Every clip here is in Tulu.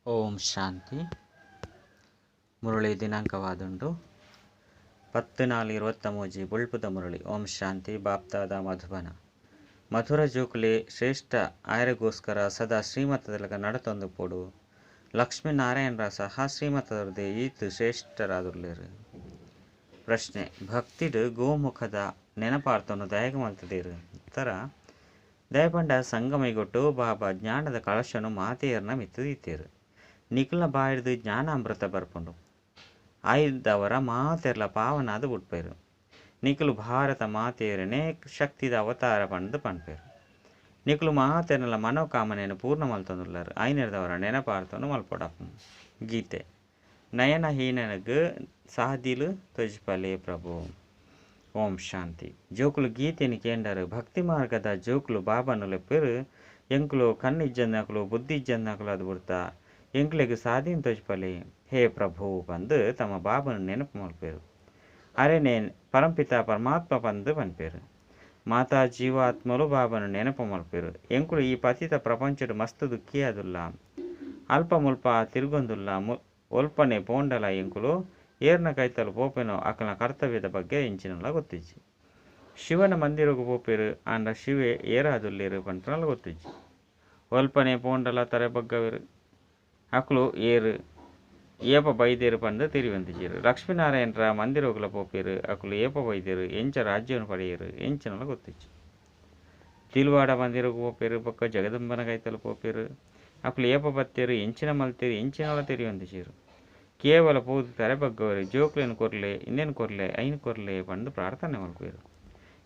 ಓಂ ಶಾಂತಿ. ಮುರಳಿ ದಿನಾಂಕವಾದುಂಡು 10/4/23. ಬೊಳ್ಪುದ ಮುರಳಿ. ಓಂ ಶಾಂತಿ. ಬಾಪ್ದಾದ ಮಧುಬನ. ಮಧುರ ಜೋಕುಲೆ ಶ್ರೇಷ್ಠ ಆಯರೆಗೋಸ್ಕರ ಸದಾ ಶ್ರೀಮತದಲಗ ನಡತೊಂದು ಪೋಡು. ಲಕ್ಷ್ಮೀನಾರಾಯಣರ ಸಹ ಶ್ರೀಮತದವರದೇ ಈತ್ ಶ್ರೇಷ್ಠರಾದುಲ್ಲೇರು. ಪ್ರಶ್ನೆ: ಭಕ್ತಿಡ್ ಗೋಮುಖದ ನೆನಪಾರ್ಥನು ದಯಗ ಮಲ್ತದೇರು. ಉತ್ತರ: ದಯಪಂಡ ಸಂಗಮೈಗೊಟ್ಟು ಬಾಬಾ ಜ್ಞಾನದ ಕಳಶನು ಮಾತೆಯರ್ನ ಮಿತ್ತದೀತೇರು. ನಿಕುಲ್ನ ಬಾಯಿಡ್ದು ಜ್ಞಾನಾಮೃತ ಬರ್ಪುಂಡು. ಆಯ್ದವರ ಮಾತೆರ್ಲ ಪಾವನಾದ ಬುಡ್ಪೇರು. ನಿಕುಲು ಭಾರತ ಮಾತೆಯರನೇ ಶಕ್ತಿದ ಅವತಾರ ಪಂಡ್ದು ಪನ್ಪೇರು. ನಿಕುಲು ಮಾತೆರ್ನಲ ಮನೋಕಾಮನೆಯನ್ನು ಪೂರ್ಣ ಮಲ್ತೊಂದುಲ್ಲರು. ಐನೆರ್ದವರ ನೆನಪಾರ್ಥನು ಮಲ್ಪೊಡಾಪುಂಡು. ಗೀತೆ: ನಯನಹೀನಗ್ ಸಾದಿಲು ತೊಜಿಪಲೆ ಪ್ರಭು. ಓಂ ಶಾಂತಿ. ಜೋಕುಲು ಗೀತೆನಿ ಕೇಂಡರು. ಭಕ್ತಿ ಮಾರ್ಗದ ಜೋಕುಲು ಬಾಬಾನು ಲೆಪ್ಪೇರು. ಎಂಕುಲು ಕಣ್ಣಿಜ್ಜಂದಕುಲು ಬುದ್ಧಿ ಇಜ್ಜಂದಕುಲು ಅದು ಬುಡ್ತಾ ಎಂಕ್ಲೆಗ್ ಸಾದಿನ್ ತೊಜಿಪಲೆ ಹೇ ಪ್ರಭು ಪಂದು ತಮ್ಮ ಬಾಬನು ನೆನಪು ಮಲ್ಪೇರು. ಅರೆನೆ ಪರಂಪಿತ ಪರಮಾತ್ಮ ಪಂದು ಪನ್ಪೇರು. ಮಾತಾ ಜೀವಾತ್ಮಲು ಬಾಬನು ನೆನಪು ಮಲ್ಪೇರು. ಎಂಕುಲು ಈ ಪತಿತ ಪ್ರಪಂಚಡು ಮಸ್ತ್ ದುಃಖಿಯಾದುಲ್ಲ. ಅಲ್ಪ ಮುಲ್ಪ ತಿರುಗೊಂದುಲ್ಲ. ಒಲ್ಪನೆ ಪೋಂಡಲ ಎಂಕುಲು ಏರ್ನ ಕೈತಲು ಪೋಪೆನೋ ಅಕಲ್ನ ಕರ್ತವ್ಯದ ಬಗ್ಗೆ ಎಂಚಿನಲ ಗೊತ್ತಿಜ್ಜಿ. ಶಿವನ ಮಂದಿರಗು ಪೋಪೇರು ಆಂಡ ಶಿವೆ ಏರಾದುಲ್ಲೇರು ಪನ್ಪನಲ ಗೊತ್ತಿಜ್ಜಿ. ಒಲ್ಪನೆ ಪೋಂಡಲ ತರೆ ಬಗ್ಗವೇರು. ಅಕುಲು ಏರು ಏಪ ಬೈದೇರು ಪಂದು ತೆರಿವಂತಿಜೆರು. ಲಕ್ಷ್ಮೀನಾರಾಯಣರ ಮಂದಿರಗುಲ ಪೋಪೇರು. ಅಕುಲು ಏಪ ಬೈದೇರು ಎಂಚ ರಾಜ್ಯವನ್ನು ಪಡೆಯರು ಎಂಚಿನಲ ಗೊತ್ತಿಜ್ಜಿ. ತಿಲ್ವಾಡ ಮಂದಿರಗು ಪೋಪೇರು ಬೊಕ್ಕ ಜಗದಂಬನ ಕೈತಲು ಪೋಪೇರು. ಅಕುಲು ಏಪ ಬತ್ತೇರು ಎಂಚಿನ ಮಲ್ತೇರು ಎಂಚಿನಲ ತೆರಿವಂತಿಜೆರು. ಕೇವಲ ಪೋದು ತರೆ ಬಗ್ಗವರು. ಜೋಕ್ಲೆನ್ ಕೊರ್ಲೆ ಇಂದೆನ್ ಕೊರ್ಲೆ ಐನ್ ಕೊರ್ಲೆ ಪಂದು ಪ್ರಾರ್ಥನೆ ಮಲ್ಪೇರು.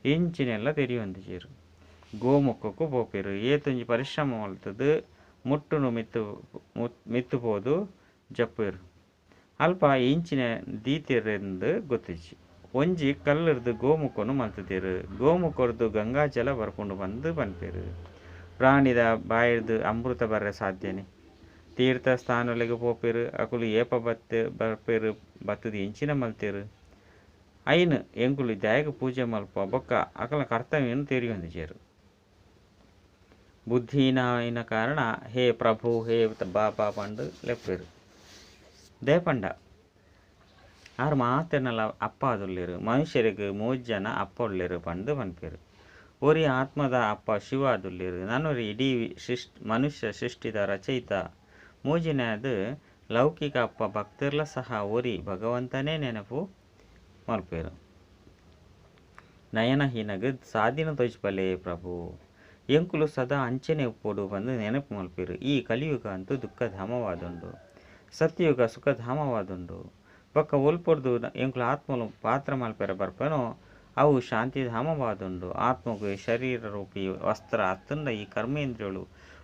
ಎಂಚಿನೆಲ್ಲ ತೆರಿವಂತಿಜೆರು. ಗೋಮುಖಕ್ಕೂ ಪೋಪೇರು. ಏತೊಂಜಿ ಪರಿಶ್ರಮ ಮಲ್ತದು ಮುಟ್ಟುನು ಮಿತ್ತು ಮಿತ್ತು ಪೋದು ಜಪ್ಪೇರು. ಅಲ್ಪ ಇಂಚಿನ ದೀತೆರೆಂದು ಗೊತ್ತಿಜ್ಜಿ. ಒಂಜಿ ಕಲ್ಲುರ್ದು ಗೋಮುಖನು ಮಲ್ತದೇರು. ಗೋಮುಖರ್ದು ಗಂಗಾಜಲ ಬರ್ಪುಂಡು ಪಂದು ಪನ್ಪೇರು. ಪ್ರಾಣಿದ ಬಾಯಿರ್ದು ಅಮೃತ ಬರ್ರೆ ಸಾಧ್ಯನೆ. ತೀರ್ಥ ಸ್ಥಾನೊಲೆಗ್ ಪೋಪೇರು. ಅಕುಲು ಏಪ ಬತ್ತೆ ಬರ್ಪೇರು ಬತ್ತದು ಎಂಚಿನ ಮಲ್ತೇರು. ಐನ್ ಎಂಕುಲು ದಾಯಗ ಪೂಜೆ ಮಲ್ಪ ಬೊಕ್ಕ ಅಕಲ್ನ ಕರ್ತವ್ಯನು ತೆರಿಯೊಂದಿಜೆರು. ಬುದ್ಧಿಹೀನ ಕಾರಣ ಹೇ ಪ್ರಭು ಹೇ ಬಾಬಾ ಪಂಡು ಲೆಪ್ಪೇರು. ದೇಪಂಡ ಆರು ಮಾತೆರ್ನಲ ಅಪ್ಪ ಆದುಲ್ಲೇರು. ಮನುಷ್ಯರಿಗೆ ಮೂಜಿ ಜನ ಅಪ್ಪ ಉಲ್ಲೇರು ಪಂದು ಪನ್ಪೇರು. ಒರಿ ಆತ್ಮದ ಅಪ್ಪ ಶಿವ ಆದುಲ್ಲೇರು. ನಾನೊರಿ ಇಡೀ ಮನುಷ್ಯ ಸೃಷ್ಟಿದ ರಚಯಿತ. ಮೂಜಿನದು ಲೌಕಿಕ ಅಪ್ಪ ಭಕ್ತರ್ಲ ಸಹ ಒರಿ ಭಗವಂತನೇ ನೆನಪು ಮಲ್ಪೇರು. ನಯನಹೀನಗ್ ಸಾದಿನ ತೊಜಿಪಲೆ ಪ್ರಭು. ಎಂಕುಲು ಸದಾ ಅಂಚನೆ ಉಪ್ಪೊಡು ಪಂದು ನೆನಪು ಮಲ್ಪೇರು. ಈ ಕಲಿಯುಗ ಅಂತೂ ದುಃಖಧಾಮವಾದುಂಡು. ಸತ್ಯಯುಗ ಸುಖಧಾಮವಾದುಂಡು. ಬೊಕ್ಕ ಒಲ್ಪೊರ್ದು ಎಂಕುಲು ಆತ್ಮಲು ಪಾತ್ರ ಮಲ್ಪೆರೆ ಬರ್ಪೇನೋ ಅವು ಶಾಂತಿಧಾಮವಾದುಂಡು. ಆತ್ಮಗು ಶರೀರ ರೂಪಿ ವಸ್ತ್ರ ಅತ್ತಂಡ ಈ ಕರ್ಮೇಂದ್ರಿಯಳು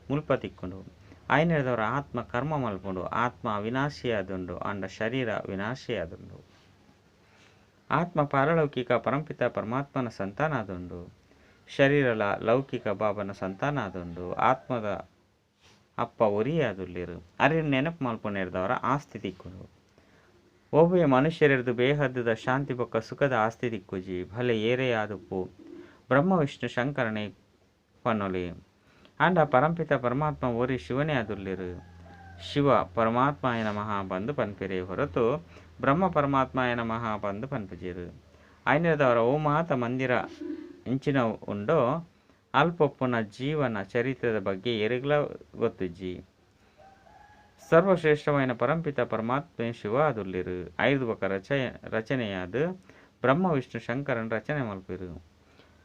ಮುಲ್ಪ ತಿಕ್ಕುಂಡು. ಆಯ್ನೆರ್ದವರ ಆತ್ಮ ಕರ್ಮ ಮಲ್ಪುಂಡು. ಆತ್ಮ ಅವಿನಾಶಿಯಾದುಂಡು ಆಂಡ ಶರೀರ ವಿನಾಶಿಯಾದುಂಡು. ಆತ್ಮ ಪಾರಲೌಕಿಕ ಪರಂಪಿತ ಪರಮಾತ್ಮನ ಸಂತಾನ ಆದುಂಡು. ಶರೀರಲ ಲೌಕಿಕ ಬಾಬನ ಸಂತಾನ ಆದುಂಡು. ಆತ್ಮದ ಅಪ್ಪ ಒರಿಯಾದುಲ್ಲೇರು. ಅರೆ ನೆನಪು ಮಲ್ಪುನೆರ್ದವರ ಆಸ್ತಿ ತಿಕ್ಕುಂಡು. ಒಬ್ಬ ಮನುಷ್ಯರೆರ್ದು ಬೇಹದ್ದುದ ಶಾಂತಿ ಬೊಕ್ಕ ಸುಖದ ಆಸ್ತಿ ತಿಕ್ಕುಜಿ. ಭಲೆ ಏರೇ ಆದುಪ್ಪು ಬ್ರಹ್ಮ ವಿಷ್ಣು ಶಂಕರನೇ ಪನ್ನೊಲಿ. ಆಂಡ ಪರಂಪಿತ ಪರಮಾತ್ಮ ಒರಿ ಶಿವನೇ ಆದುಲ್ಲೇರು. ಶಿವ ಪರಮಾತ್ಮಾಯ ನಮಃ ಪಂದು ಪನ್ಪೆರೆ ಹೊರತು ಬ್ರಹ್ಮ ಪರಮಾತ್ಮಾಯ ನಮಃ ಪಂದು ಪನ್ಪುಜೆರು. ಐನೆರ್ದವರ ಓ ಮಾತ ಮಂದಿರ ಇಂಚಿನ ಉಂಡೋ ಅಲ್ಪೊಪ್ಪುನ ಜೀವನ ಚರಿತ್ರದ ಬಗ್ಗೆ ಏರೆಗ್ಲ ಗೊತ್ತಿಜ್ಜಿ. ಸರ್ವಶ್ರೇಷ್ಠವಾಯಿನ ಪರಂಪಿತ ಪರಮಾತ್ಮೆ ಶಿವ ಆದುಲ್ಲೇರು. ಐದು ಬೊಕ್ಕ ರಚನೆಯಾದ ಬ್ರಹ್ಮ ವಿಷ್ಣು ಶಂಕರನ್ ರಚನೆ ಮಲ್ಪೇರು.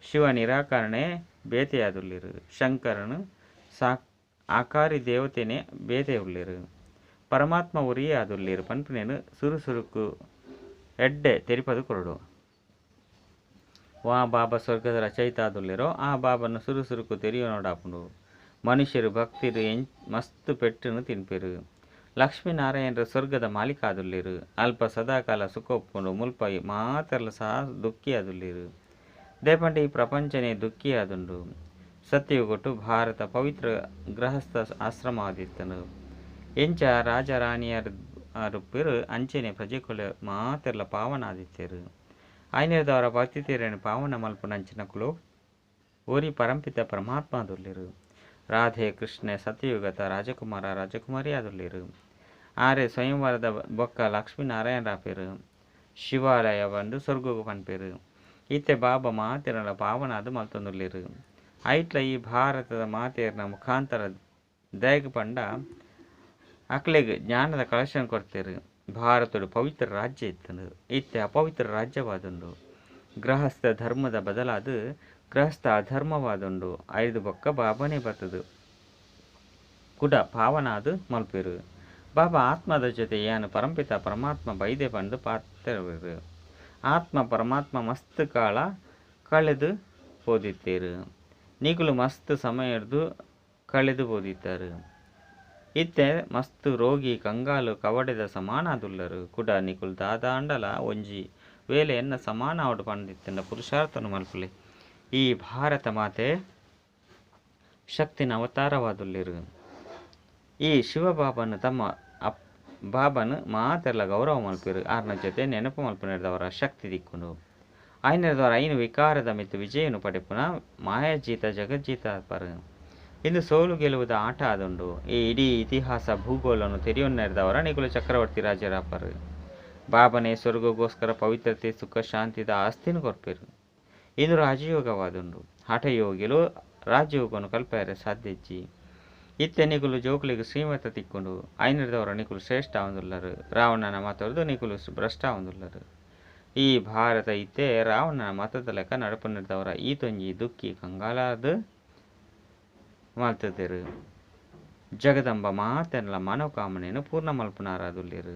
ಶಿವ ನಿರಾಕರಣೆ ಬೇತೆಯಾದುಲ್ಲೇರು. ಶಂಕರನು ಆಕಾರಿ ದೇವತೆನೇ ಬೇತೆ ಉಲ್ಲೇರು. ಪರಮಾತ್ಮ ಒರಿಯೇ ಆದುಲ್ಲೇರು ಪನ್ಪುನೇನು ಸುರು ಸುರುಕು ಎಡ್ಡೆ ತೆರಿಪದು ಕೊರಡು. ವಾ ಬಾಬಾ ಸ್ವರ್ಗದ ರಚಯಿತ ಆದುಲ್ಲೇರೋ ಆ ಬಾಬನ ಸುರು ಸುರುಕು ತೆರಿಯೊನೋಡಾಪುಂಡು. ಮನುಷ್ಯರು ಭಕ್ತಿರು ಮಸ್ತ್ ಪೆಟ್ಟುನು ತಿನ್ಪೇರು. ಲಕ್ಷ್ಮೀನಾರಾಯಣರು ಸ್ವರ್ಗದ ಮಾಲೀಕ ಆದುಲ್ಲೇರು. ಅಲ್ಪ ಸದಾಕಾಲ ಸುಖ ಉಪ್ಪುಂಡು. ಮುಲ್ಪ ಮಾತೆರ್ಲ ಸಹ ದುಃಖಿ ಆದುಲ್ಲೇರು. ದೇಪಂಡ ಈ ಪ್ರಪಂಚನೇ ದುಃಖಿ ಆದುಂಡು. ಸತ್ಯಯುಗೊಟ್ಟು ಭಾರತ ಪವಿತ್ರ ಗೃಹಸ್ಥ ಆಶ್ರಮ ಆದಿತ್ತನು. ಎಂಚ ರಾಜ ರಾಣಿಯರು ರುಪ್ಪೇರು ಅಂಚೆನೆ ಪ್ರಜೆಕುಲು ಮಾತೆರ್ಲ ಪಾವನ ಆದಿತ್ತೇರು. ಐನೆರ್ದವರ ಪತಿತೇರನ್ನು ಪಾವನ ಮಲ್ಪುನಂಚಿನಕುಲು ಒರಿ ಪರಂಪಿತ ಪರಮಾತ್ಮ ಆದುಲ್ಲೇರು. ರಾಧೆ ಕೃಷ್ಣೆ ಸತ್ಯಯುಗತ ರಾಜಕುಮಾರ ರಾಜಕುಮಾರಿ ಆದುಲ್ಲೇರು. ಆರೆ ಸ್ವಯಂವರದ ಬೊಕ್ಕ ಲಕ್ಷ್ಮೀನಾರಾಯಣ ರಾಪೇರು. ಶಿವಾಲಯ ಬಂದು ಸ್ವರ್ಗಗು ಪನ್ಪೇರು. ಇತ್ತೆ ಬಾಬಾ ಮಾತೆರಲ ಪಾವನಾದ ಮಲ್ತೊಂದುಲ್ಲೇರು. ಐಟ್ಲ ಈ ಭಾರತದ ಮಾತೆಯರ್ನ ಮುಖಾಂತರ ದಯಗ್ ಪಂಡ ಅಕ್ಲೆಗ್ ಜ್ಞಾನದ ಕಳಶನ್ ಕೊಡ್ತೇರು. ಭಾರತದ ಪವಿತ್ರ ರಾಜ್ಯ ಇತ್ತಂದು ಇತ್ತೆ ಅಪವಿತ್ರ ರಾಜ್ಯವಾದುಂಡು. ಗೃಹಸ್ಥ ಧರ್ಮದ ಬದಲಾದ ಗೃಹಸ್ಥ ಅಧರ್ಮವಾದುಂಡು. ಐದು ಬೊಕ್ಕ ಬಾಬಾನೇ ಬರ್ತದು ಕುಡ ಪಾವನಾದ ಮಲ್ಪೇರು. ಬಾಬಾ ಆತ್ಮದ ಜೊತೆ ಯಾನು ಪರಂಪಿತ ಪರಮಾತ್ಮ ಬೈದೆ ಪಂದು ಪಾತ್ರರು. ಆತ್ಮ ಪರಮಾತ್ಮ ಮಸ್ತ್ ಕಾಲ ಕಳೆದು ಪೋದಿತ್ತೇರು. ನಿಗುಲು ಮಸ್ತ್ ಸಮಯದ್ದು ಕಳೆದು ಪೋದಿತ್ತಾರೆ. ಇತ್ತೆ ಮಸ್ತ್ ರೋಗಿ ಕಂಗಾಲು ಕವಡೆದ ಸಮಾನಾದುಲ್ಲರು. ಕುಡ ನಿಕುಲು ದಾದಾಂಡಲ ಒಂಜಿ ವೇಳೆ ಎನ್ನ ಸಮಾನ ಅವಡು ಪಂದಿತ್ತಂಡ ಪುರುಷಾರ್ಥನು ಮಲ್ಪುಲೆ. ಈ ಭಾರತ ಮಾತೆ ಶಕ್ತಿನ ಅವತಾರವಾದುಲ್ಲೇರು. ಈ ಶಿವಬಾಬನು ತಮ್ಮ ಬಾಬನು ಮಾತೆಲ್ಲ ಗೌರವ ಮಲ್ಪಿರು. ಆರ್ನ ಜೊತೆ ನೆನಪು ಮಲ್ಪುನೆರ್ದವರ ಶಕ್ತಿ ದಿಕ್ಕುಂಡು. ಆಯ್ನೆರ್ದವರ ಐನು ವಿಕಾರದ ಮಿತ್ತು ವಿಜಯನು ಪಡೆಪುನ ಮಾಯಾಜೀತ ಜಗಜ್ಜೀತ ಪರು. ಇಂದು ಸೋಲು ಗೆಲುವುದ ಆಟ ಆದುಂಡು. ಈ ಇಡೀ ಇತಿಹಾಸ ಭೂಗೋಳನ್ನು ತೆರೆಯೊನ್ನೆರ್ದವರ ನಿಕುಲು ಚಕ್ರವರ್ತಿ ರಾಜರಾಪರು. ಬಾಬನೇ ಸ್ವರ್ಗಗೋಸ್ಕರ ಪವಿತ್ರತೆ ಸುಖ ಶಾಂತಿದ ಆಸ್ತಿನ ಕೊರ್ಪೇರು. ಇದು ರಾಜಯೋಗವಾದುಂಡು. ಹಠಯೋಗಿಲು ರಾಜಯೋಗವನ್ನು ಕಲ್ಪಾರೆ ಸಾಧ್ಯಜ್ಜಿ. ಇತ್ತೆ ನಿಕುಲು ಜೋಕುಲಿಗೆ ಶ್ರೀಮತ ತಿಕ್ಕೊಂಡು ಐನರ್ದವರ ನಿಕುಲು ಶ್ರೇಷ್ಠ ಆವಂದುಲ್ಲರು. ರಾವಣನ ಮತದ್ದು ನಿಕುಲು ಭ್ರಷ್ಟ ಆವಂದುಲ್ಲರು. ಈ ಭಾರತ ಇತ್ತೆ ರಾವಣನ ಮತದ ಲೆಕ್ಕ ನಡಪುನೆರ್ದವರ ಈ ತೊಂಜಿ ದುಃಖಿ ಕಂಗಾಲಾದ ಮಲ್ತದೇರು. ಜಗದಂಬ ಮಾತೆಲ್ಲ ಮನೋಕಾಮನೆಯನ್ನು ಪೂರ್ಣ ಮಲ್ಪುನಾರಾದುಲ್ಲೇರು.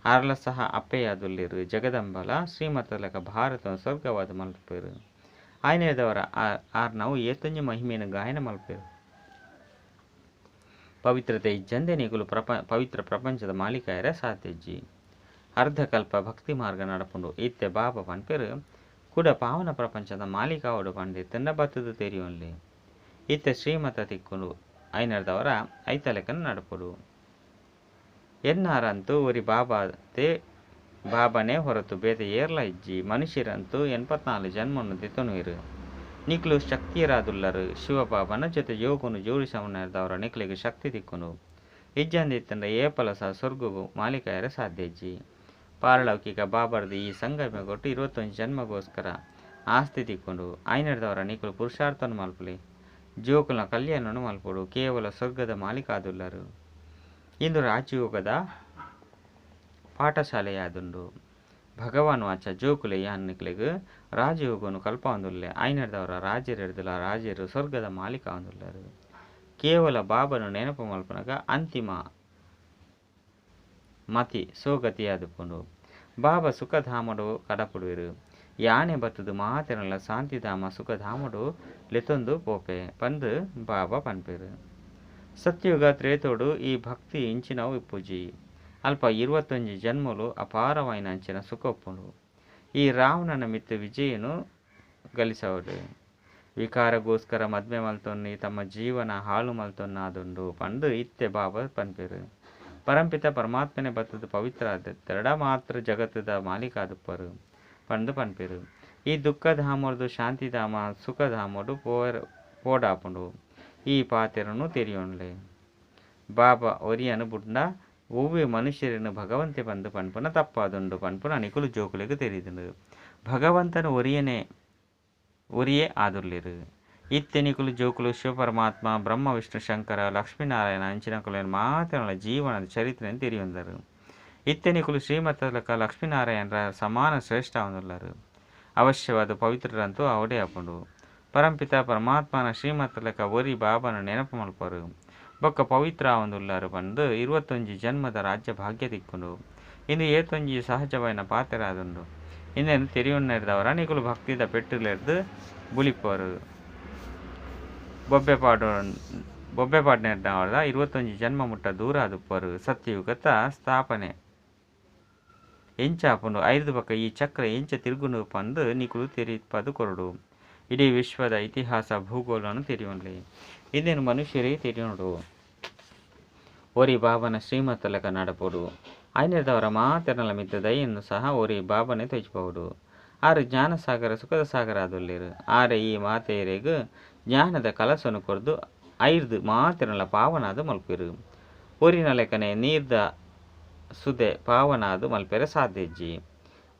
ಆರ್ಲ ಸಹ ಅಪ್ಪೆಯಾದುಲ್ಲೇರು. ಜಗದಂಬಲ ಶ್ರೀಮತದ ಲೆಕ್ಕ ಭಾರತ ಸ್ವರ್ಗವಾದ ಮಲ್ಪೇರು. ಆಯ್ನೆದವರ ಆರ್ ನಾವು ಏತೊಂಜಿ ಮಹಿಮೆಯನ್ನು ಗಾಯನ ಮಲ್ಪೇರು. ಪವಿತ್ರತೆ ಇಜ್ಜಂದೆ ನಿಕುಲು ಪವಿತ್ರ ಪ್ರಪಂಚದ ಮಾಲೀಕರ ಸಾಧ್ಯಜ್ಜಿ. ಅರ್ಧಕಲ್ಪ ಭಕ್ತಿ ಮಾರ್ಗ ನಡಪುಂಡು. ಇತ್ತೆ ಬಾಬಾ ಪನ್ಪೇರು ಕುಡ ಪಾವನ ಪ್ರಪಂಚದ ಮಾಲೀಕಾವಡು ಪಂಡಿತ್ತಂಡ ಬತ್ತದು ತೆರಿಯೊನ್ಲಿ. ಇತ್ತೆ ಶ್ರೀಮತ ತಿಕ್ಕೊಂಡು ಐನರ್ದವರ ಐತಲೆಕ್ಕನ ನಡಪುಡು. ಎನ್ನಾರಂತೂ ಒರಿ ಬಾಬಾ ಬಾಬಾನೇ ಹೊರತು ಬೇತೆ ಏರ್ಲ ಇಜ್ಜಿ. ಮನುಷ್ಯರಂತೂ 84 ಜನ್ಮನ್ನು ದಿತೊನುವಿರು. ನಿಕ್ಲು ಶಕ್ತಿಯರಾದುಲ್ಲರು. ಶಿವಬಾಬನ ಜೊತೆ ಯೋಗನು ಜೋಡಿಸವನದವರ ನಿಕ್ಲಿಗೆ ಶಕ್ತಿ ತಿಕ್ಕುನು. ಇಜ್ಜಂದಿತ್ತಂಡ ಏಪಲ ಸಹ ಸ್ವರ್ಗಗು ಮಾಲೀಕರ ಸಾಧ್ಯ ಇಜ್ಜಿ. ಪಾರಲೌಕಿಕ ಬಾಬರ್ದು ಈ ಸಂಗಮ ಕೊಟ್ಟು 21 ಜನ್ಮಗೋಸ್ಕರ ಆಸ್ತಿ ತಿಕ್ಕೊಂಡು ಐನರ್ದವರ ನಿಕ್ಲು ಪುರುಷಾರ್ಥನು ಮಲ್ಪಲಿ. ಜೋಕುಲ ಕಲ್ಯಾಣನು ಮಲ್ಪಡು. ಕೇವಲ ಸ್ವರ್ಗದ ಮಾಲೀಕಾದುಲ್ಲರು. ಇಂದು ರಾಜಯೋಗದ ಪಾಠಶಾಲೆಯಾದುಂಡು. ಭಗವಾನ್ ವಾಚ ಜೋಕುಲೆ ಯಾನ್ನಿಕ್ಲೆಗ್ ರಾಜಯೋಗನು ಕಲ್ಪವಂದುಲ್ಲೆ. ಐನರ್ದವರ ರಾಜರೆಡ್ದಲ ರಾಜರು ಸ್ವರ್ಗದ ಮಾಲೀಕ ಆವಂದುಲ್ಲರು. ಕೇವಲ ಬಾಬನು ನೆನಪು ಮಲ್ಪನಗ ಅಂತಿಮ ಮತಿ ಸೋಗತಿಯಾದುಕೊಂಡು ಬಾಬಾ ಸುಖಧಾಮಡು ಕಡಪುಡುವಿರು. ಯಾನೆ ಬತ್ತದು ಮಾತೆರಲ್ಲ ಶಾಂತಿಧಾಮ ಸುಖಧಾಮಡು ಲೆತೊಂದು ಪೋಪೆ ಪಂದು ಬಾಬಾ ಪನ್ಪೇರು. ಸತ್ಯುಗ ತ್ರೇತೋಡು ಈ ಭಕ್ತಿ ಇಂಚಿನವು ಇಪ್ಪುಜಿ. ಅಲ್ಪ 21 ಜನ್ಮಲು ಅಪಾರವಾಯಿನ ಅಂಚಿನ ಸುಖ ಒಪ್ಪುಂಡು. ಈ ರಾವಣನ ಮಿತ್ತು ವಿಜಯನು ಗಳಿಸವಡು. ವಿಕಾರಗೋಸ್ಕರ ಮದ್ಮೆ ಮಲ್ತೊನ್ನಿ ತಮ್ಮ ಜೀವನ ಹಾಳು ಮಲ್ತೊನ್ನಾದುಂಡು ಪಂದು ಇತ್ತೆ ಬಾಬಾ ಪನ್ಪೇರು. ಪರಂಪಿತ ಪರಮಾತ್ಮನೆ ಬತ್ತದು ಪವಿತ್ರ ತೆರಡ ಮಾತ್ರ ಜಗತ್ತದ ಮಾಲೀಕಾದುಪ್ಪರು ಪಂದು ಪನ್ಪೇರು. ಈ ದುಃಖಧಾಮರ್ದು ಶಾಂತಿಧಾಮ ಸುಖಧಾಮಡು ಪೋಡಾಪುಂಡು. ಈ ಪಾತೆರನು ತೆರಿಯೊನ್ಲೆ. ಬಾಬಾ ಒರಿಯನು ಬುಡ್ಡ ಒವ್ವೆ ಮನುಷ್ಯರನ್ನು ಭಗವಂತೆ ಬಂದು ಪನ್ಪುನ ತಪ್ಪಾದುಂಡು ಪನ್ಪುನ ನಿಕುಲು ಜೋಕುಲೆಗ್ ತೆರಿದುಂಡು. ಭಗವಂತನು ಒರಿಯೇ ಆದುಲ್ಲೇರು. ಇತ್ತೆ ನಿಕುಲು ಜೋಕುಲು ಶಿವಪರಮಾತ್ಮ ಬ್ರಹ್ಮ ವಿಷ್ಣು ಶಂಕರ ಲಕ್ಷ್ಮೀನಾರಾಯಣ ಅಂಚಿನಕುಲೆನ ಮಾತೆರನ ಜೀವನದ ಚರಿತ್ರೆಯನ್ನು ತೆರಿಯೊಂದರು. ಇತ್ತೆ ನಿಕುಲು ಶ್ರೀಮತಲಕ ಲಕ್ಷ್ಮೀನಾರಾಯಣರ ಸಮಾನ ಶ್ರೇಷ್ಠ ಆವಂದುಲ್ಲರು. ಅವಶ್ಯವಾದ ಪವಿತ್ರರಂತೂ ಅವಡೇ ಆಪುಂಡು. ಪರಂಪಿತ ಪರಮಾತ್ಮನ ಶ್ರೀಮತಲಕ ಒರಿ ಬಾಬನ ನೆನಪು ಮಲ್ಪರು. ಬೊಕ್ಕ ಪವಿತ್ರ ಆವಂದುಲ್ಲರು ಪಂದು 21 ಜನ್ಮದ ರಾಜ್ಯ ಭಾಗ್ಯ ತಿಕ್ಕುಂಡು. ಇಂದು ಏತೊಂಜಿ ಸಹಜವಾಯಿನ ಪಾತೆರಾದುಂಡು. ಇಂದೆನ್ ತೆರಿಯೊನ್ನೆರ್ದವರ ನಿಕುಲು ಭಕ್ತಿದ ಪೆಟ್ಟುಲೆರ್ದು ಬುಲಿಪರು. ಬೊಬ್ಬೆ ಪಾಡ್ನೆರ್ದವರ 21 ಜನ್ಮ ಮುಟ್ಟ ದೂರ ಆದುಪ್ಪರು. ಸತ್ಯಯುಗತ ಸ್ಥಾಪನೆ ಎಂಚಾಪುಂಡು. ಐದು ಬೊಕ್ಕ ಈ ಚಕ್ರ ಎಂಚ ತಿರುಗುಂಡು ಪಂದು ನಿಕುಲು ತೆರಿಪದು ಕೊರಡು. ಇಡೀ ವಿಶ್ವದ ಇತಿಹಾಸ ಭೂಗೋಳನ್ನು ತೆರಿಯೊನ್ಲಿ. ಇಂದೇನು ಮನುಷ್ಯರೇ ತೆರಿಯೋಡು. ಒರಿ ಬಾಬನ ಶ್ರೀಮತಲಕ ನಡಪೋಡು. ಐನರ್ದವರ ಮಾತೆರನ ಮಿತ್ತ ದಯೆಯನ್ನು ಸಹ ಒರಿ ಬಾಬನೆ ತೋಜಿಪೋಡು. ಆರು ಜ್ಞಾನಸಾಗರ ಸುಖದ ಸಾಗರ ಆದುಲ್ಲೇರು. ಆರೆ ಈ ಮಾತೆಯರೆಗ್ ಜ್ಞಾನದ ಕಲಸನ್ನು ಕೊರ್ದು ಐರ್ದ್ ಮಾತೆರ್ನಲ ಪಾವನಾದ್ ಮಲ್ಪುವೆರ್. ಒರಿನ ಲೆಕ್ಕನೆ ನೀರ್ದ ಸುದೆ ಪಾವನಾದ್ ಮಲ್ಪೆರೆ ಸಾಧ್ಯ ಇಜ್ಜಿ.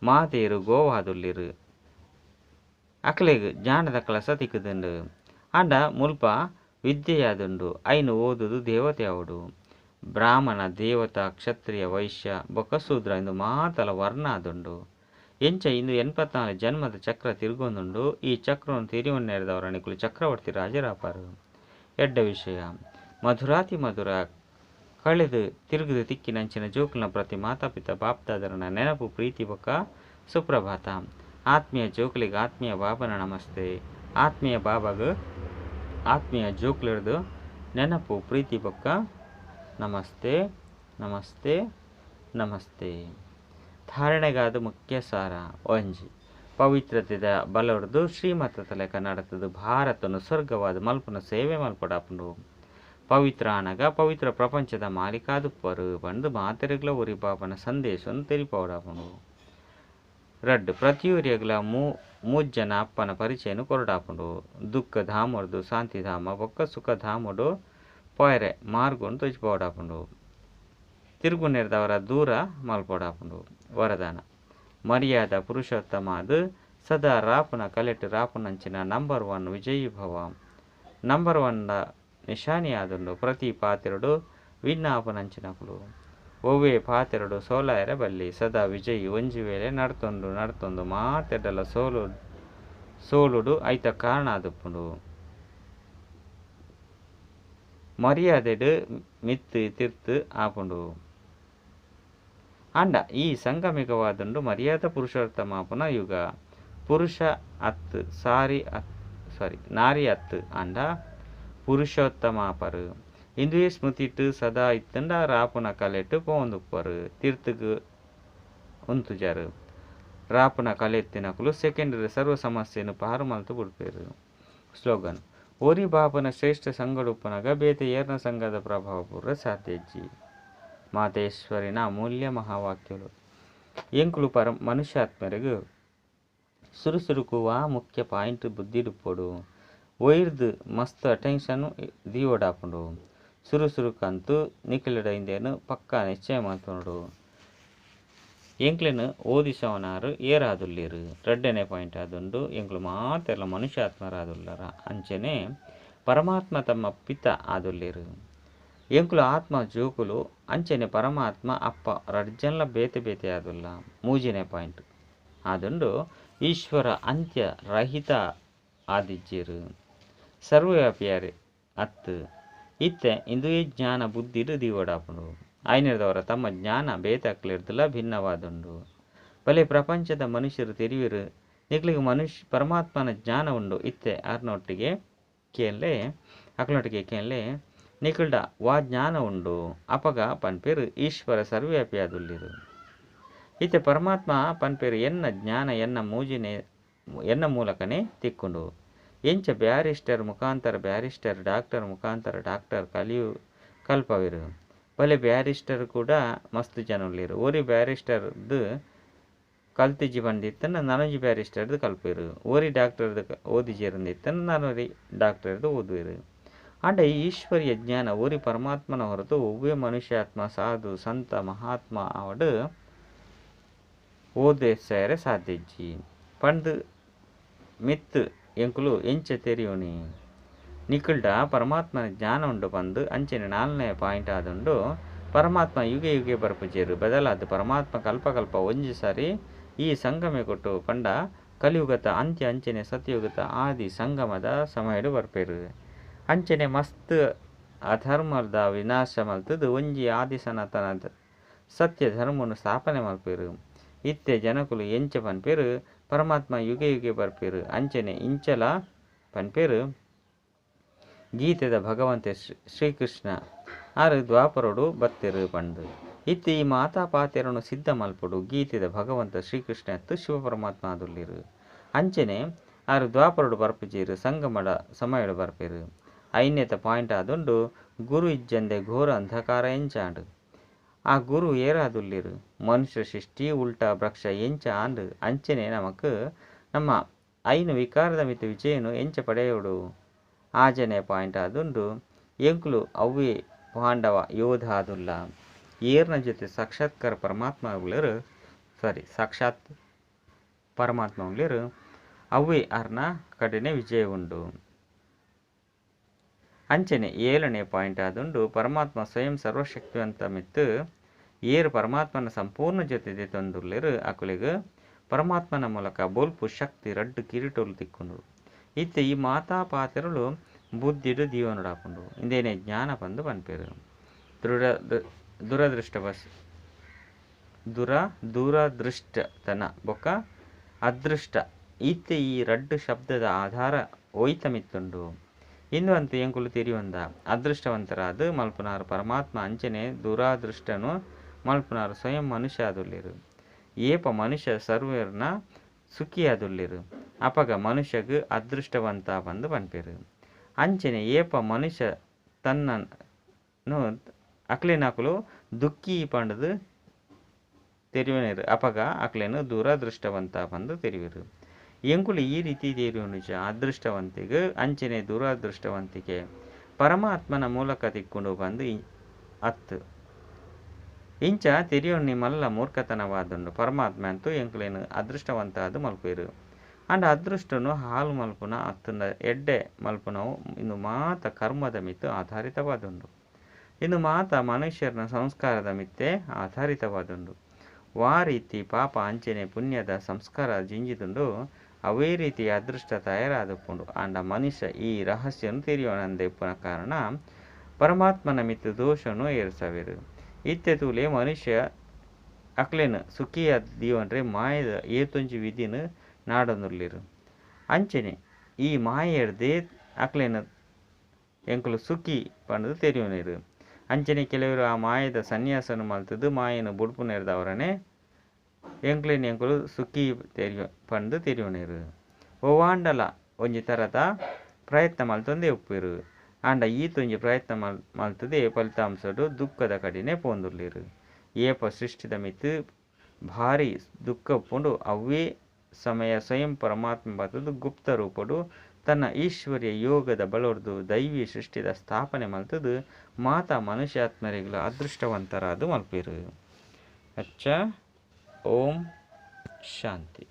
ಮಾತೆರ್ ಗೋವಾದುಲ್ಲೆರ್. ಅಕ್ಲೆಗ್ ಜ್ಞಾನದ ಕಳಸ ತಿಕ್ಕುದುಂಡು. ಆಂಡ ಮುಲ್ಪ ವಿದ್ಯೆಯಾದುಂಡು ಐನ್ ಓದುದು ದೇವತೆ ಆವೊಡು. ಬ್ರಾಹ್ಮಣ ದೇವತಾ ಕ್ಷತ್ರಿಯ ವೈಶ್ಯ ಬೊಕ್ಕ ಶೂದ್ರ ಇಂದು ಮಾತಲ ವರ್ಣ ಆದುಂಡು. ಎಂಚ ಇಂದು 84 ಜನ್ಮದ ಚಕ್ರ ತಿರುಗೊಂದುಂಡು. ಈ ಚಕ್ರವನ್ನು ತಿರಿಯೊನ್ನೆರ್ದವರ ನಿಕುಲು ಚಕ್ರವರ್ತಿ ರಾಜರಾಪರು. ಎಡ್ಡ ವಿಷಯ ಮಧುರಾತಿ ಮಧುರ ಕಳೆದು ತಿರುಗುದು ತಿಕ್ಕಿನಂಚಿನ ಜೋಕುಲ್ನ ಪ್ರತಿ ಮಾತಾಪಿತ ಬಾಪ್ದಾದರನ ನೆನಪು ಪ್ರೀತಿ ಬೊಕ್ಕ ಸುಪ್ರಭಾತ. ಆತ್ಮೀಯ ಜೋಕುಲಿಗೆ ಆತ್ಮೀಯ ಬಾಬನ ನಮಸ್ತೆ. ಆತ್ಮೀಯ ಬಾಬಾಗ ಆತ್ಮೀಯ ಜೋಕುಲಿರ್ದು ನೆನಪು ಪ್ರೀತಿ ಬೊಕ್ಕ ನಮಸ್ತೆ ನಮಸ್ತೆ ನಮಸ್ತೆ. ಧಾರಣೆಗಾದ ಮುಖ್ಯ ಸಾರ ಒಂಜಿ ಪವಿತ್ರತೆದ ಬಲೊರ್ದು ಶ್ರೀಮತದ ಲೆಕ್ಕ ನಡತದು ಭಾರತನು ಸ್ವರ್ಗವಾದ ಮಲ್ಪುನ ಸೇವೆ ಮಲ್ಪಡಾಪುಂಡು. ಪವಿತ್ರ ಆನಗ ಪವಿತ್ರ ಪ್ರಪಂಚದ ಮಾಲೀಕಾದುಪ್ಪರು ಪಂದ್ ಮಾತೆರೆಗ್ಲ ಒರಿ ಬಾಬನ ಸಂದೇಶನ್ ತೆರಿಪಾವಡಾಪುಂಡು. ರಡ್ಡ್ ಪ್ರತಿಯೊರಿಯಗ್ಲ ಮೂಜನ ಅಪ್ಪನ ಪರಿಚಯನು ಕೊರಡಾಪುಂಡು. ದುಃಖ ಧಾಮೊರ್ದು ಶಾಂತಿಧಾಮ ಬೊಕ್ಕ ಸುಖಧಾಮೊಡು ಪೋಯರೆ ಮಾರ್ಗೊನು ತೋಜಿಪಾವಡಾಪುಂಡು. ತಿರುಗುನೆರ್ದವರ ದೂರ ಮಲ್ಪೊಡಾಪುಂಡು. ವರದಾನ ಮರ್ಯಾದ ಪುರುಷೋತ್ತಮ ಅದು ಸದಾ ರಾಪುನ ಕಲೆಟ್ ರಾಪುನಂಚಿನ ನಂಬರ್ 1 ವಿಜಯೀ ಭವ. ನಂಬರ್ 1 ನಿಶಾನಿ ಆದುಂಡು. ಪ್ರತಿ ಪಾತೆರಡು ವಿನ್ನಾಪನಂಚಿನಕುಲು ಒವ್ವೇ ಪಾತೆರಡು ಸೋಲಾಯರೆ ಬಲ್ಲಿ ಸದಾ ವಿಜಯಿ. ಒಂಜಿ ವೇಳೆ ನಡ್ತೊಂದು ನಡ್ತೊಂದು ಮಾತೆಡ್ಡಲ ಸೋಲು ಸೋಲುಡು ಐತ ಕಾರಣ ಆದುಪ್ಪುಂಡು. ಮರ್ಯಾದೆಡ್ ಮಿತ್ತ್ ತಿರ್ತ್ ಆಪುಂಡು. ಆಂಡ ಈ ಸಂಗಮಿಕವಾದುಂಡು ಮರ್ಯಾದ ಪುರುಷೋತ್ತಮಾಪುನ ಯುಗ. ಪುರುಷ ಅತ್ ಸಾರಿ ಅತ್ ಸಾರಿ ನಾರಿ ಅತ್ ಆಂಡ ಪುರುಷೋತ್ತಮಾಪರು. ಇಂದುವೇ ಸ್ಮೃತಿಟ್ ಸದಾ ಇತ್ತಂಡ ರಾಪುನ ಕಲೆಟ್ ಪೋವೊಂದುಪ್ಪರು. ತಿರ್ತುಗು ಉಂತುಜಾರು. ರಾಪುನ ಕಲೆತ್ತಿನಕುಲು ಸೆಕೆಂಡರಿ ಸರ್ವ ಸಮಸ್ಯೆನು ಪಾರು ಮಲ್ತು ಬಿಡ್ಪೇರು. ಸ್ಲೋಗನ್ ಒರಿ ಬಾಬನ ಶ್ರೇಷ್ಠ ಸಂಗಡುಪ್ಪನಗ ಬೇತೆ ಏರ್ನ ಸಂಘದ ಪ್ರಭಾವ ಪೂರ್ವ ಸಾಧ್ಯ ಇಜ್ಜಿ. ಮಾತೇಶ್ವರಿನ ಅಮೂಲ್ಯ ಮಹಾವಾಕ್ಯಗಳು. ಎಂಕುಲು ಪರ ಮನುಷ್ಯಾತ್ಮರಿಗೂ ಸುರುಸುರುಕುವ ಮುಖ್ಯ ಪಾಯಿಂಟ್ ಬುದ್ಧಿಡುಪ್ಪೊಡು. ಒಯ್ರ್ದು ಮಸ್ತ್ ಅಟೆನ್ಷನ್ ದೀವೊಡಾಪುಂಡು. ಸುರುಸುರುಕಂತು ನಿಕಲೆಡ ಇಂದೇನು ಪಕ್ಕಾ ನಿಶ್ಚಯ ಮಲ್ತೊನೊಡು. ಎಂಕ್ಲೆನ್ ಓದಿಸವನಾರು ಏರಾದುಲ್ಲೆರು. ರಡ್ಡನೇ ಪಾಯಿಂಟ್ ಆದುಂಡು ಎಂಕುಲು ಮಾತೆರ್ಲ ಮನುಷ್ಯಾತ್ಮರಾದುಲ್ಲರ ಅಂಚನೆ ಪರಮಾತ್ಮ ತಮ್ಮ ಪಿತ ಆದುಲ್ಲೆರು. ಎಂಕುಲು ಆತ್ಮ ಜೋಕುಲು ಅಂಚನೆ ಪರಮಾತ್ಮ ಅಪ್ಪ ರಡ್ಜನ್ಲ ಬೇತೆ ಬೇತೆ ಆದುಲ್ಲ. ಮೂಜನೇ ಪಾಯಿಂಟ್ ಆದುಂಡು ಈಶ್ವರ ಅಂತ್ಯ ರಹಿತ ಆದಿಜ್ಜೇರು. ಸರ್ವವ್ಯಾಪಿಯಾರಿ ಅತ್ತು ಇತ್ತೆ ಇಂದುವೇ ಜ್ಞಾನ ಬುದ್ಧಿಡು ದೀವಡಾಪುಂಡು. ಆಯ್ನೆರ್ದವರ ತಮ್ಮ ಜ್ಞಾನ ಬೇತೆ ಅಕ್ಲೆರ್ದುಲ ಭಿನ್ನವಾದುಂಡು. ಬಲೆ ಪ್ರಪಂಚದ ಮನುಷ್ಯರು ತೆರಿವಿರು ನಿಕ್ಲಿಗೆ ಮನುಷ್ಯ ಪರಮಾತ್ಮನ ಜ್ಞಾನ ಉಂಡು. ಇತ್ತೆ ಆರ್ನೊಟ್ಟಿಗೆ ಕೇನ್ಲೆ ಅಕ್ಲೊಟ್ಟಿಗೆ ಕೇನ್ಲೆ ನಿಕಲ್ಡ ವಾ ಜ್ಞಾನ ಉಂಡು ಅಪಗ ಪನ್ಪೇರು ಈಶ್ವರ ಸರ್ವವ್ಯಾಪಿಯಾದುಲ್ಲಿರು. ಇತ್ತೆ ಪರಮಾತ್ಮ ಪನ್ಪೇರು ಎನ್ನ ಜ್ಞಾನ ಎನ್ನ ಮೂಜಿನೆ ಎನ್ನ ಮೂಲಕನೇ ತಿಕ್ಕೊಂಡು. ಎಂಚ ಬ್ಯಾರಿಸ್ಟರ್ ಮುಖಾಂತರ ಬ್ಯಾರಿಸ್ಟರ್ ಡಾಕ್ಟರ್ ಮುಖಾಂತರ ಡಾಕ್ಟರ್ ಕಲಿಯು ಕಲ್ಪವಿರು. ಬಲೆ ಬ್ಯಾರಿಸ್ಟರ್ ಕೂಡ ಮಸ್ತ್ ಜನ ಉಲ್ಲೆರ್. ಒರಿ ಬ್ಯಾರಿಸ್ಟರ್ದು ಕಲ್ತಿಜ್ಜಿ ಪಂದಿತ್ತಂಡ ನನೊಂಜಿ ಬ್ಯಾರಿಸ್ಟರ್ದು ಕಲ್ಪೆರ್. ಒರಿ ಡಾಕ್ಟರ್ದು ಓದಿಜೆರಂದಿತ್ತಂಡ ನನೊರಿ ಡಾಕ್ಟರ್ದು ಓದುವೆರ್. ಆಂಡ ಈ ಈಶ್ವರಿಯ ಜ್ಞಾನ ಒರಿ ಪರಮಾತ್ಮನ ಹೊರತು ಒವ್ವೇ ಮನುಷ್ಯಾತ್ಮ ಸಾಧು ಸಂತ ಮಹಾತ್ಮ ಆವಡ್ ಓದೇಸೆರೆ ಸಾಧ್ಯ ಇಜ್ಜಿ ಪಂದ್ ಮಿತ್ ಎಂಕುಲು ಎಂಚ ತೆರಿಯುನಿ. ನಿಕಲ್ಡ ಪರಮಾತ್ಮನ ಜ್ಞಾನ ಉಂಡು ಪಂದ್ ಅಂಚನೆ ನಾಲ್ನೇ ಪಾಯಿಂಟ್ ಆದುಂಡು ಪರಮಾತ್ಮ ಯುಗೆ ಯುಗೆ ಬರ್ಪುಜೆರು. ಬದಲಾದ ಪರಮಾತ್ಮ ಕಲ್ಪ ಕಲ್ಪ ಒಂಜಿ ಸಾರಿ ಈ ಸಂಗಮೆ ಕೊಟ್ಟು ಪಂಡ ಕಲಿಯುಗದ ಅಂತ್ಯ ಅಂಚನೆ ಸತ್ಯಯುಗದ ಆದಿ ಸಂಗಮದ ಸಮಯಡು ಬರ್ಪೇರು. ಅಂಚನೆ ಮಸ್ತ್ ಅಧರ್ಮದ ವಿನಾಶ ಮಲ್ತದು ಒಂಜಿ ಆದಿ ಸನಾತನ ಸತ್ಯ ಧರ್ಮವನ್ನು ಸ್ಥಾಪನೆ ಮಲ್ಪೇರು. ಇತ್ತೆ ಜನಕುಲು ಎಂಚ ಪನ್ಪೇರು ಪರಮಾತ್ಮ ಯುಗೆ ಯುಗೆ ಬರ್ಪೇರು. ಅಂಚನೆ ಇಂಚಲ ಪನ್ಪೇರು ಗೀತೆದ ಭಗವಂತೆ ಶ್ರೀಕೃಷ್ಣ ಆರು ದ್ವಾಪರೊಡು ಬತ್ತೆರು ಪಂದು. ಇತ್ತೆ ಈ ಮಾತಾ ಪಾತೆರನು ಸಿದ್ಧ ಮಲ್ಪೊಡು. ಗೀತೆದ ಭಗವಂತ ಶ್ರೀಕೃಷ್ಣ ಅತ್ತು ಶಿವ ಪರಮಾತ್ಮ ಆದುಲ್ಲೆರು. ಅಂಚನೆ ಆರು ದ್ವಾಪರೊಡು ಬರ್ಪುಜೆರು ಸಂಗಮದ ಸಮಯಡು ಬರ್ಪೇರು. ಐನೇತ ಪಾಯಿಂಟ್ ಆದುಂಡು ಗುರು ಇಜ್ಜಂದೆ ಘೋರ ಅಂಧಕಾರ ಎಂಚಾಂಡು. ಆ ಗುರು ಏರಾದುಲ್ಲೆರು. ಮನುಷ್ಯ ಸೃಷ್ಟಿ ಉಲ್ಟಾ ವೃಕ್ಷ ಎಂಚ ಆಂಡ್ ಅಂಚನೆ ನಮಕ್ ನಮ್ಮ ಐನು ವಿಕಾರದ ಮಿತಿ ವಿಜಯನು ಎಂಚ ಪಡೆಯೋಡು. ಆಜನೇ ಪಾಯಿಂಟ್ ಆದುಂಡು ಎಂಕುಲು ಅವ್ವೇ ಪಾಂಡವ ಯೋಧ ಆದುಲ್ಲ. ಏರ್ನ ಜೊತೆ ಸಾಕ್ಷಾತ್ಕಾರ ಪರಮಾತ್ಮ ಉಲ್ಲೆರ್, ಸಾರಿ ಸಾಕ್ಷಾತ್ ಪರಮಾತ್ಮ ಉಲ್ಲೆರ್, ಅವ್ವೇ ಅರ್ನ ಕಡೆನೆ ವಿಜಯ ಉಂಡು. ಅಂಚನೆ 7ನೇ ಪಾಯಿಂಟ್ ಆದುಂಡು ಪರಮಾತ್ಮ ಸ್ವಯಂ ಸರ್ವಶಕ್ತಿವಂತ ಮಿತ್ತು ಏರ್ ಪರಮಾತ್ಮನ ಸಂಪೂರ್ಣ ಜೊತೆ ದೆತೊಂದುಲ್ಲೆರ್ ಅಕುಲೆಗ್ ಪರಮಾತ್ಮನ ಮೂಲಕ ಬೊಲ್ಪು ಶಕ್ತಿ ರಡ್ಡು ಕಿರೀಟೊಲು ತಿಕ್ಕುಂಡು. ಇತ್ತೆ ಈ ಮಾತಾ ಪಾತ್ರಲು ಬುದ್ಧಿಡು ದೀವನಡಾಪುಂಡು. ಇಂದೇನೆ ಜ್ಞಾನ ಪಂದು ಪನ್ಪೆರು. ದುರದೃಷ್ಟತನ ಬೊಕ್ಕ ಅದೃಷ್ಟ ಇತ್ತೆ ಈ ರಡ್ಡು ಶಬ್ದದ ಆಧಾರ ಒಯ್ತ ಮಿತ್ತುಂಡು. ಇಂದು ಅಂತ ಎಂಕುಲು ತೆರಿಯೊಂದ ಅದೃಷ್ಟವಂತರಾದ ಮಲ್ಪುನಾರು ಪರಮಾತ್ಮ ಅಂಚನೆ ದುರಾದೃಷ್ಟನು ಮಲ್ಪುನಾರು ಸ್ವಯಂ ಮನುಷ್ಯ ಆದುಲ್ಲೆರು. ಏಪ ಮನುಷ್ಯ ಸರ್ವೇರ್ನ ಸುಖಿಯಾದುಲ್ಲೆರು ಅಪಗ ಮನುಷ್ಯಗ್ ಅದೃಷ್ಟವಂತ ಪಂದು ಪನ್ಪೆರು. ಅಂಚನೆ ಏಪ ಮನುಷ್ಯ ತನ್ನನು ಅಕ್ಲೆನಕುಲು ದುಃಖಿ ಪಂಡುದು ತೆರಿಯೊನೆರು ಅಪಗ ಅಕ್ಲೆನು ದುರದೃಷ್ಟವಂತ ಪಂದು ತೆರಿವೆರು. ಎಂಕುಲು ಈ ರೀತಿ ತೆರಿಯೊನುಜ ಅದೃಷ್ಟವಂತಿಗೆ ಅಂಚನೆ ದುರದೃಷ್ಟವಂತಿಕೆ ಪರಮಾತ್ಮನ ಮೂಲಕ ತಿಕ್ಕೊಂಡು ಬಂದು ಅತ್ತು ಇಂಚ ತೆರಿಯೊನ್ನಿ ಮಲ್ಲ ಮೂರ್ಖತನವಾದುಂಡು. ಪರಮಾತ್ಮ ಅಂತೂ ಎಂಕುಲೇನು ಅದೃಷ್ಟವಂತ ಅದು ಮಲ್ಪೇರು. ಅಂಡ ಅದೃಷ್ಟನು ಹಾಲು ಮಲ್ಪುನ ಅತ್ತುಂಡ ಎಡ್ಡೆ ಮಲ್ಪುನವು ಇನ್ನು ಮಾತ ಕರ್ಮದ ಮಿತ್ತು ಆಧಾರಿತವಾದುಂಡು. ಇನ್ನು ಮಾತ ಮನುಷ್ಯರನ ಸಂಸ್ಕಾರದ ಮಿತ್ತೆ ಆಧಾರಿತವಾದುಂಡು. ವಾ ರೀತಿ ಪಾಪ ಅಂಚನೆ ಪುಣ್ಯದ ಸಂಸ್ಕಾರ ಜಿಂಜಿದುಂಡು ಅವೇ ರೀತಿ ಅದೃಷ್ಟ ತಯಾರಾದಪ್ಪುಂಡು. ಆಂಡ ಮನುಷ್ಯ ಈ ರಹಸ್ಯನು ತೆರಿಯೋಣಂದೆ ಇಪ್ಪುನ ಕಾರಣ ಪರಮಾತ್ಮನ ಮಿತ್ತು ದೋಷನು ಏರ್ಸವೇರು. ಇತ್ತೆ ತೂಲೆ ಮನುಷ್ಯ ಅಕ್ಲೇನು ಸುಖಿಯ ದೀವನ್ರೆ ಮಾಯದ ಏತೊಂಜಿ ವಿಧಿನ ನಾಡೊಂದುಲ್ಲೆರು. ಅಂಚನೆ ಈ ಮಾಯೆರ್ದೇ ಅಕ್ಲೇನು ಎಂಕುಲು ಸುಖಿ ಪಂಡುದು ತೆರಿಯೋನೇರು. ಅಂಚನೆ ಕೆಲವರು ಆ ಮಾಯದ ಸನ್ಯಾಸನು ಮಲ್ತದು ಮಾಯನು ಬುಡ್ಪುನೇರ್ದವರನೆ ಎಂಕ್ಲೇನು ಎಂಕುಲು ಸುಖಿ ತೆರಿಯೋ ಪಂದು ತೆರಿಯೋನೇರು. ಒವಾಂಡಲ ಒಂಜಿ ತರದ ಪ್ರಯತ್ನ ಮಲ್ತೊಂದೇ ಉಪ್ಪೇರು. ಆಂಡ ಈತೊಂಜಿ ಪ್ರಯತ್ನ ಮಲ್ತದೆ ಫಲಿತಾಂಶಡು ದುಃಖದ ಕಡಿನೆ ಪೋಂದುಲ್ಲೆರು. ಏಪ ಸೃಷ್ಟಿದ ಮಿತ್ತು ಭಾರಿ ದುಃಖ ಉಪ್ಪುಂಡು ಅವೇ ಸಮಯ ಸ್ವಯಂ ಪರಮಾತ್ಮ ಬತ್ತದು ಗುಪ್ತ ರೂಪಡು ತನ್ನ ಈಶ್ವರ್ಯ ಯೋಗದ ಬಳೊರ್ದು ದೈವಿ ಸೃಷ್ಟಿದ ಸ್ಥಾಪನೆ ಮಲ್ತದು ಮಾತಾ ಮನುಷ್ಯಾತ್ಮರಿಗಳ ಅದೃಷ್ಟವಂತರಾದು ಮಲ್ಪೇರು. ಅಚ್ಚ, ಓಂ ಶಾಂತಿ.